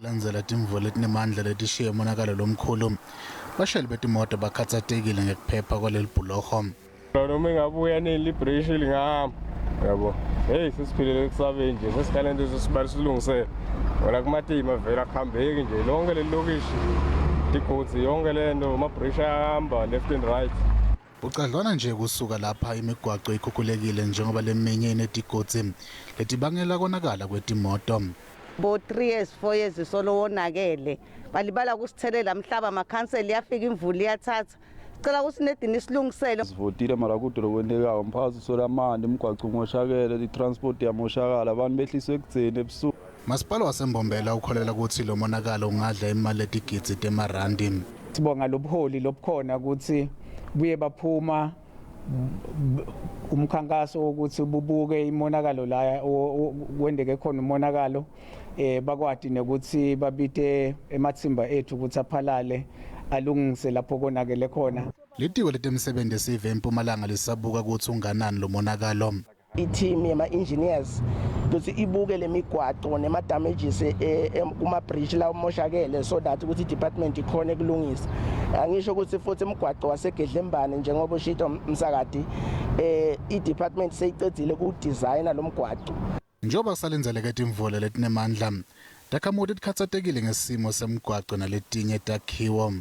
Landzela timvula letinemandla letishiye umonakalo lomkhulu. Bashayeli betimoto bakhatsatekile ngekuphepha kwaleli bhuloho. Noma ingabuya nini libridge lingahamba yabo. Hey, sesiphilele kusabeni nje, sesikhala into sesibali silungisele. Wona kumatima vele, akuhambeki nje lonke leli lokishi, tigodzi, yonke lento, ama-bridge ayahamba left and right. Bucadlwana nje kusuka lapha, imigwaco ikhukhulekile njengoba leminye inetigodzi letibangela konakala kwetimoto. Bo 3 years, 4 years solo wonakele, balibala kusithelela mhlaba amakhansela, iyafika imvula iyathatha. Sicela ukuthi nedini isilungisele. Sivotile mara kude lokwentekako, umphakathi usola amanti, umgwaco umoshakele, i-transport iyamoshakala, abantu behliswe ekudzeni ebusuku. Masipala waseMbombela ukholela ukuthi lo monakalo ungadla imali letigidzi temarandi. Sibonga lobuholi lobukhona ukuthi buye baphuma umkhankaso wokuthi bubuke imonakalo la kwendeke khona umonakalo, bakwati nekuthi babite emathimba ethu ukuthi aphalale alungise lapho konakele khona. Litiko letemsebenti esive eMpumalanga lisabuka ukuthi unganani lo monakalo. I-team yema-engineers ukuthi ibuke lemigwaco nema-damages kuma-bridge la umoshakele, so that ukuthi i-department ikhone kulungisa. Angisho ukuthi futhi umgwaco waseGedlembane, njengoba ushito msakadi, i-department seyicedzile kudesigna lo mgwaco. Njengoba kusalindzeleke timvula letinemandla, takhamuti tikhatsatekile ngesimo semgwaco naletinye takhiwo.